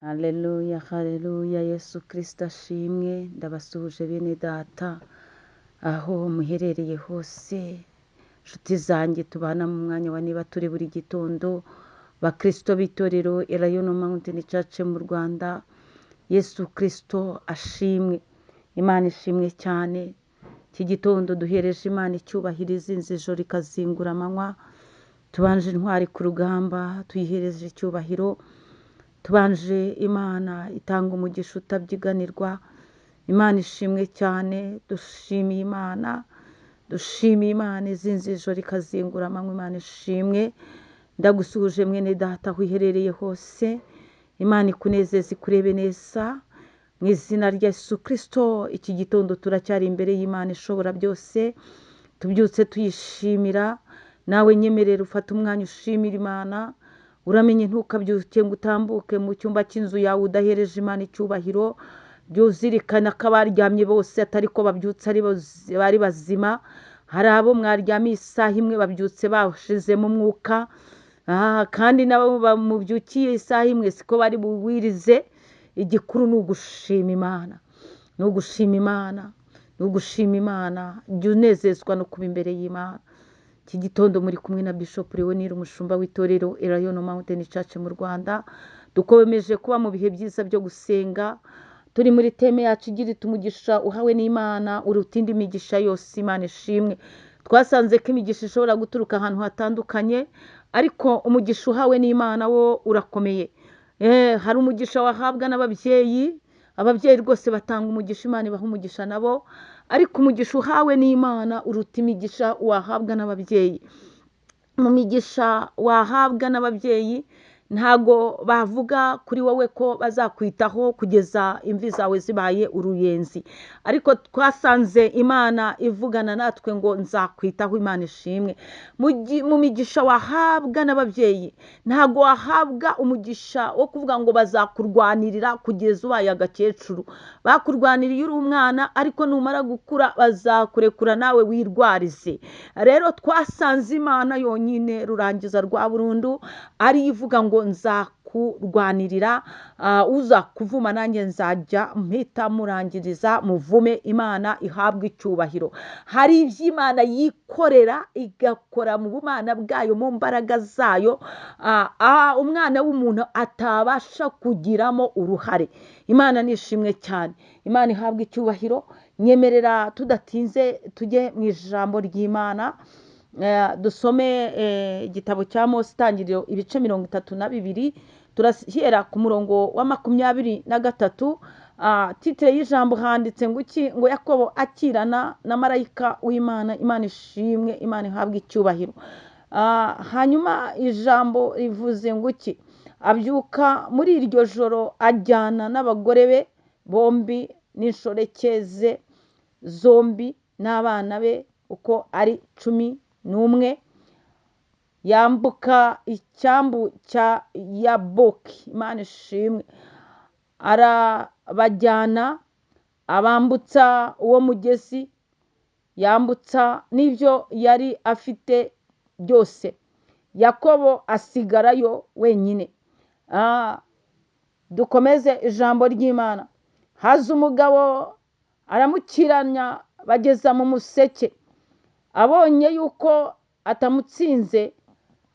Haleluya, haleluya, Yesu Kristo ashimwe. Ndabasuhuje bene data aho muherereye hose, nshuti zanjye tubana mu mwanya wa niba turi buri gitondo, bakristo b'itorero Elayono Mountain Church mu Rwanda. Yesu Kristo ashimwe, Imana ishimwe cyane. Iki gitondo duhereje Imana icyubahiro, izinze ijoro ikazingura amanywa. Tubanje intwari ku rugamba, tuyihereje icyubahiro. Tubanje Imana itanga umugisha utabyiganirwa. Imana ishimwe cyane. Dushimiye Imana, dushimiye Imana izinze ijoro ikazingura amanywa. Imana ishimwe. Ndagusuhuje mwene data aho uherereye hose. Imana ikunezeze, ikurebe neza mu izina rya Yesu Kristo. Iki gitondo turacyari imbere y'Imana ishobora byose, tubyutse tuyishimira. Nawe nyemerera ufate umwanya ushimira Imana. Uramenye ntukabyuke ngo utambuke mu cyumba cy'inzu yawe udahereje Imana icyubahiro. Jya uzirikana ko abaryamye bose atari ko babyutse bari bazima. Hari abo mwaryamiye isaha imwe babyutse bashizemo umwuka, kandi nabo bamubyukiye isaha imwe siko bari buwirize. Igikuru ni ugushima Imana, ni ugushima Imana, ni ugushima Imana. Jya unezezwa no kuba imbere y'Imana. Iki gitondo muri kumwe na Bishop Leonire, umushumba w'itorero Elayono Mountain Church mu Rwanda. Dukomeje kuba mu bihe byiza byo gusenga, turi muri theme yacu igira iti umugisha uhawe n'Imana uruta indi migisha yose. Imana ishimwe. Twasanze ko imigisha ishobora guturuka ahantu hatandukanye, ariko umugisha uhawe n'Imana wo urakomeye. Hari umugisha wahabwa n'ababyeyi, ababyeyi rwose batanga umugisha, Imana ibaha umugisha nabo, ariko umugisha uhawe n'Imana uruta imigisha wahabwa n'ababyeyi. Mu migisha wahabwa n'ababyeyi ntago bavuga kuri wowe ko bazakwitaho kugeza imvi zawe zibaye uruyenzi, ariko twasanze Imana ivugana natwe ngo nzakwitaho. Imana ishimwe. Mu migisha wahabwa n'ababyeyi ntago wahabwa umugisha wo kuvuga ngo bazakurwanirira kugeza ubaye agakecuru. Bakurwaniriye uri umwana, ariko numara gukura bazakurekura nawe wirwarize. Rero twasanze Imana yonyine rurangiza rwa burundu ariyo ivuga ngo nzakurwanirira, uzakuvuma nanjye nzajya mpita murangiriza muvume. Imana ihabwe icyubahiro. Hari ibyo Imana yikorera igakora mu bumana bwayo, mu mbaraga zayo, umwana w'umuntu atabasha kugiramo uruhare. Imana nishimwe cyane, Imana ihabwe icyubahiro. Nyemerera tudatinze tujye mu ijambo ry'Imana. Dusome igitabo cya Mose, Itangiriro ibice 32, turahera ku murongo wa 23. Titre y'ijambo handitse ngo iki? Ngo Yakobo akirana na marayika w'Imana. Imana ishimwe, Imana ihabwe icyubahiro. Hanyuma ijambo rivuze ngo iki? Abyuka muri iryo joro ajyana n'abagore be bombi n'inshoreke ze zombi n'abana be uko ari 11, yambuka icyambu cya Yaboki. Imana ishimwe. Arabajyana abambutsa uwo mugezi, yambutsa n'ibyo yari afite byose. Yakobo asigarayo wenyine. Dukomeze ijambo ry'Imana. Haza umugabo aramukiranya bageza mu museke. Abonye yuko atamutsinze,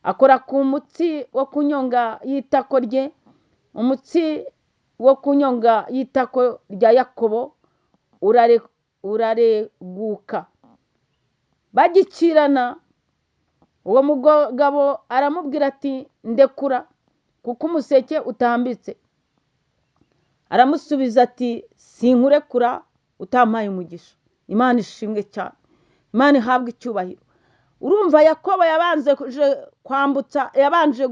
akora ku mutsi wo kunyonga y'itako rye, umutsi wo kunyonga y'itako rya Yakobo urareguka. Bagikirana, uwo mugabo aramubwira ati ndekura kuko umuseke utambitse. Aramusubiza ati sinkurekura utampaye umugisha. Imana ishimwe cyane, Imana ihabwe icyubahiro. Urumva Yakobo yabanje kwambutsa, yabanje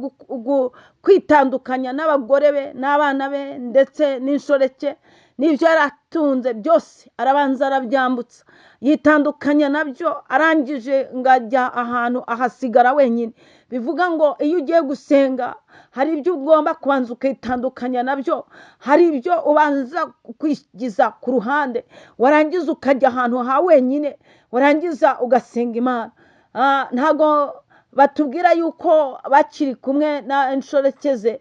kwitandukanya n'abagore be n'abana be ndetse n'inshoreke n'ibyo yari atunze byose, arabanza arabyambutsa, yitandukanya nabyo, arangije ngo ajya ahantu ahasigara wenyine. Bivuga ngo iyo ugiye gusenga hari ibyo ugomba kubanza ukitandukanya nabyo, hari ibyo ubanza kwigiza ku ruhande, warangiza ukajya ahantu ha wenyine, warangiza ugasenga Imana. Ntago batubwira yuko bakiri kumwe na inshoreke ze.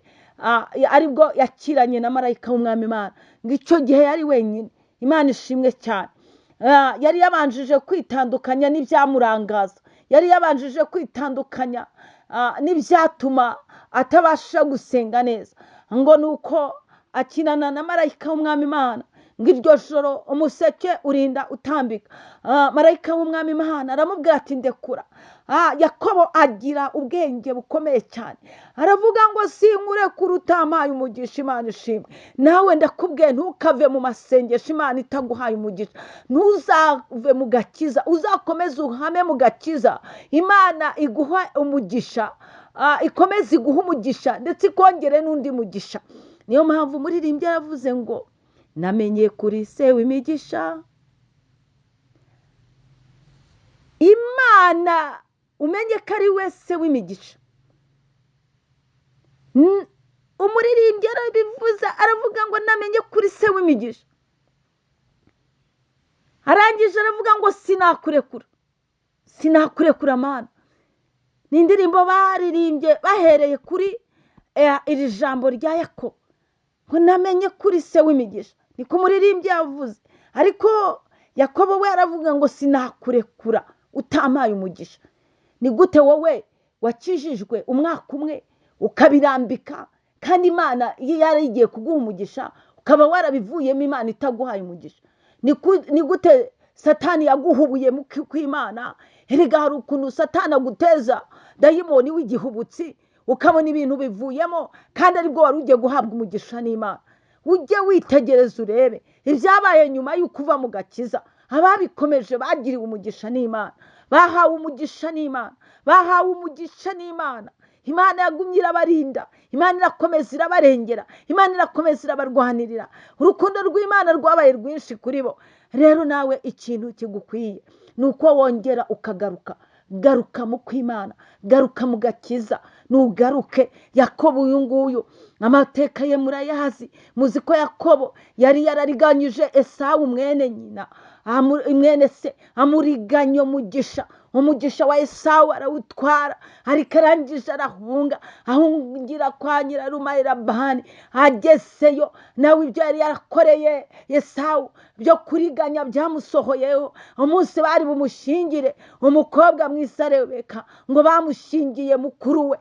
aribwo yakiranye na marayika w'umwami Imana. Ngo icyo gihe yari wenyine. Imana ishimwe cyane. Yari yabanjije kwitandukanya n'ibyamurangaza, yari yabanjije kwitandukanya n'ibyatuma atabasha gusenga neza. Ngo nuko akinana na marayika w'umwami Imana. Ngo iryo joro umuseke urinda utambika. Marayika w'umwami Imana aramubwira ati ndekura. Yakobo agira ubwenge bukomeye cyane, aravuga ngo sinkurekura utampaye umugisha. Imana ishimwe. Nawe ndakubwiye ntukave mu masengesho Imana itaguhaye umugisha, ntuzave mu gakiza, uzakomeze uhame mu gakiza. Imana iguha umugisha, ikomeze iguha umugisha ndetse ikongere n'undi mugisha. Niyo mpamvu umuririmbyi yaravuze ngo namenye kuri se w'imigisha. Imana umenye ko ari we se w'imigisha. Umuririmbyi yarabivuze, aravuga ngo namenye kuri se w'imigisha. Arangije aravuga ngo sinakurekura, sinakurekura Mana. Ni indirimbo baririmbye bahereye kuri iri jambo rya Yakobo, ngo namenye kuri se w'imigisha. Niko umuririmbyi yavuze. Ariko Yakobo we aravuga ngo sinakurekura utampaye umugisha. Ni gute wowe wakijijwe umwaka umwe ukabirambika, kandi Imana iyo yari igiye kuguha umugisha ukaba warabivuyemo Imana itaguhaye umugisha? Ni gute Satani yaguhubuye mu kw'Imana? Erega hari ukuntu Satani aguteza dayimoni w'igihubutsi, ukabona ibintu bivuyemo kandi aribwo wari ugiye guhabwa umugisha n'Imana. Ujye witegereza urebe ibyabaye nyuma y'uko uva mu gakiza. Ababikomeje bagiriwe umugisha n'Imana, bahawe umugisha n'Imana, bahawe umugisha n'Imana. Imana yagumye irabarinda, Imana irakomeza irabarengera, Imana irakomeza irabarwanirira. Urukundo rw'Imana rwabaye rwinshi kuri bo. Rero nawe ikintu kigukwiye ni uko wongera ukagaruka. Garuka mu kw'Imana, garuka mu gakiza, nugaruke. Yakobo uyu nguyu amateka ye murayazi, muzi ko Yakobo yari yarariganyije Esawu mwene nyina, mwene se, amuriganya umugisha. Umugisha wa Esawu arawutwara, ariko arangije arahunga, ahungira kwa nyirarume Labani. Agezeyo nawe ibyo yari yarakoreye Esawu byo kuriganya byamusohoyeho. Umunsi bari bumushingire umukobwa mwiza Rebeka, ngo bamushingiye mukuru we.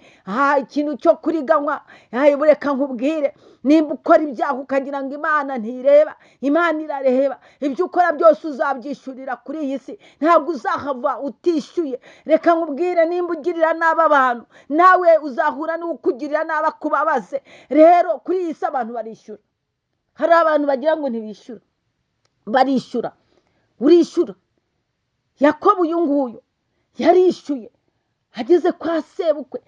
Ikintu cyo kuriganywa, reka nkubwire, nimba ukora ibyaha ukagira ngo Imana ntireba, Imana irareba. Ibyo ukora byose uzabyishyurira kuri iyi si, ntabwo uzahava utishyuye. Reka nkubwire, nimba ugirira nabi abantu, nawe uzahura n'ukugirira nabi akubabaze. Rero kuri iyi si abantu barishyura. Hari abantu bagira ngo ntibishyura, barishyura. Urishyura. Yakobo uyu nguyu yarishyuye, ageze kwa sebukwe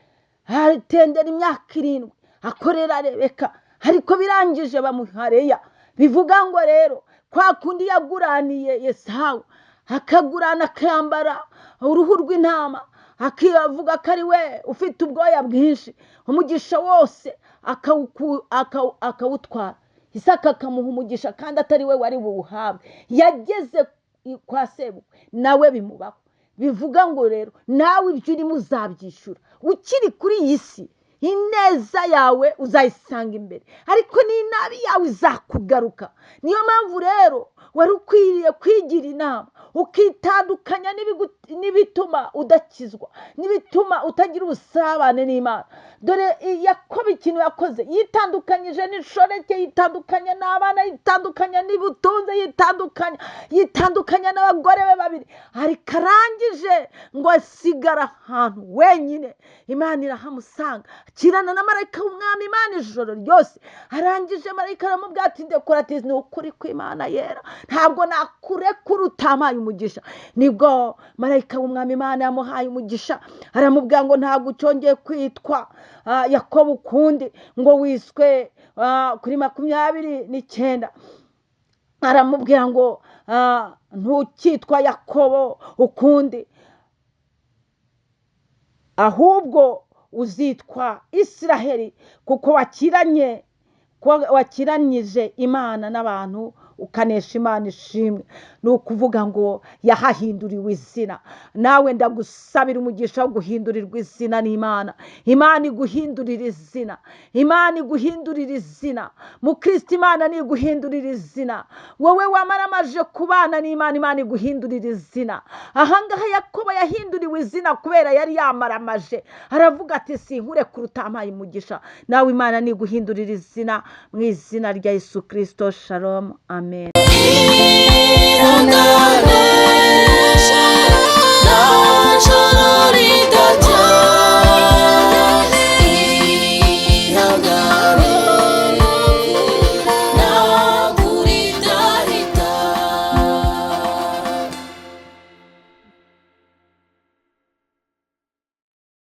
atendera imyaka 7 akorera Rebeka, ariko birangije bamuha Leya. Bivuga ngo rero kwa kundi yaguraniye Esawu, akagurana akambara uruhu rw'intama, akivuga ko ari we ufite ubwoya bwinshi, umugisha wose akawutwara. Isaka akamuha umugisha kandi atari we wari buwuhabwe. Yageze kwa sebukwe nawe bimubaho. Bivuga ngo rero nawe ibyo urimo uzabyishyura ukiri kuri iyi si. Ineza yawe uzayisanga imbere, ariko n'inabi yawe izakugaruka. Niyo mpamvu rero wari ukwiriye kwigira inama, ukitandukanya n'ibituma udakizwa, n'ibituma utagira ubusabane n'Imana. Dore Yakobo ikintu yakoze, yitandukanyije n'inshoreke, yitandukanya n'abana, yitandukanya n'ibutunze, yitandukanya n'abagore be babiri, ariko arangije ngo asigara ahantu wenyine. Imana irahamusanga, akirana na marayika w'umwami Imana ijoro ryose. Arangije marayika aramubwira ati ndekura, ati ni ukuri kw'Imana yera, ntabwo nakurekura utampaye umugisha. Nibwo marayika w'umwami Imana yamuhaye umugisha, aramubwira ngo ntabwo ucyongeye kwitwa Yakobo ukundi, ngo wiswe kuri 29. Aramubwira ngo ntukitwa Yakobo ukundi, ahubwo uzitwa Isiraheli, kuko wakiranyije Imana n'abantu ukanesha. Imana ishimwe. Ni ukuvuga ngo yahahinduriwe izina. Nawe ndagusabira umugisha wo guhindurirwa izina n'Imana. Imana iguhindurira izina, Imana iguhindurira izina. Mukristo, Imana niguhindurira izina. Wowe wamaramaje kubana n'Imana, Imana iguhindurira izina. Ahangaha Yakobo yahinduriwe izina kubera yari yamaramaje, aravuga ati sinkurekure utampaye umugisha. Nawe Imana niguhindurira izina mu izina rya Yesu Kristo. Shalom, amen.